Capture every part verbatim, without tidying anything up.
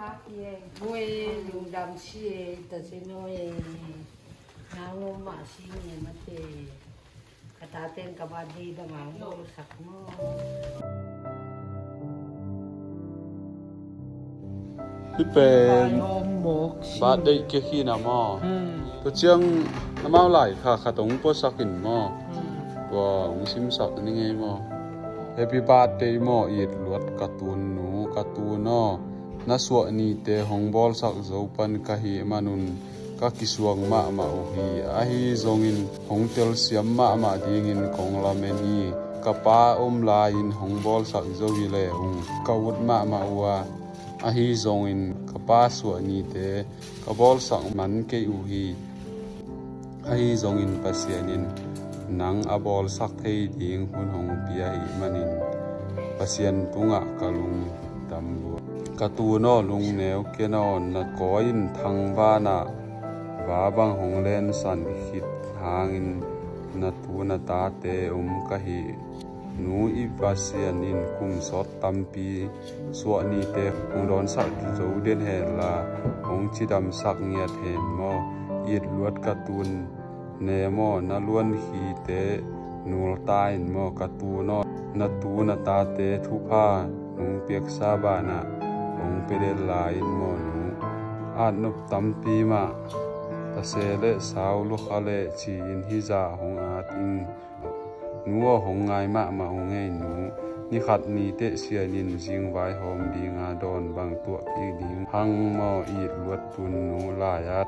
Hoi, lungdam si e, ta si no e. Nang lo ma si ne mate. Ka taten ka ba di da mang lo sak mo. Hi pen. Birthday cake hi na maw. Tua ciang amau lai kha khat hong puasak in maw. Tua hong simsak ni ngei maw. Happy birthday maw, it luat ka tun nu, ka tun aw. Na suah nite hong bawlsak zo pan ka hih manun ka kisuang mahmah uh hi. Ahi zongin hong telsiam mahmah dingin kong lamen hi. Ka pa om lai-in hong bawlsak zo hi le ung ka ut mahmah uh a, ahi zongin ka pa suah nite ka bawlsak man kei uh hi. Ahi zongin Pasian in nang a bawlsak thei ding hun hong pia hi manin Pasian tungah ka lungdam lua. Ka tun aw, lungneu ken aw, na kawi in thangvanah va bang hong lensan khit hangin na tu na tate um ka hi. Nu i Pasian in kum sawt tampi suah nite hong dawnsak zo den hen la, hong cidamsak ngiat hen maw. It luat ka tun ne maw, na luan khite nulta in maw, ka tun aw. Na tu na tate thupha nong piaksa banah hong pia den lai in maw nu. At nop tampi mah, ta se le sau lukha le ci-in hizah hong at in. Nu aw, hong ngai mahmah ung ei nu. Ni khat ni teh Sian in zingvai hawm dinga dawn bang tuahkik ding hang maw. It luat tun nu lai-at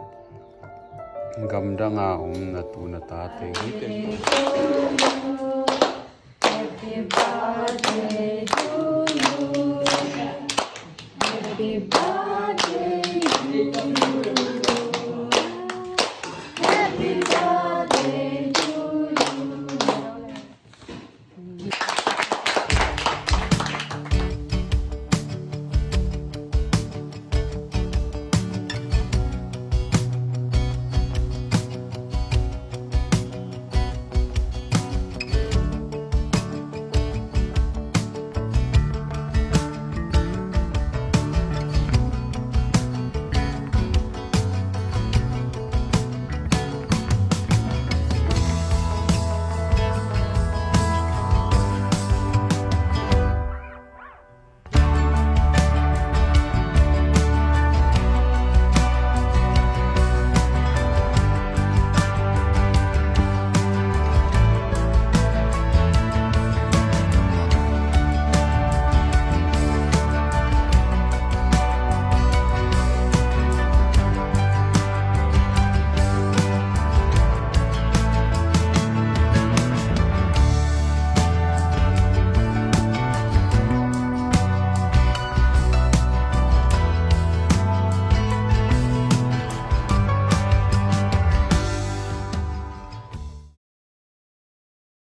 gamdanga om na tu na ta teng hi teng.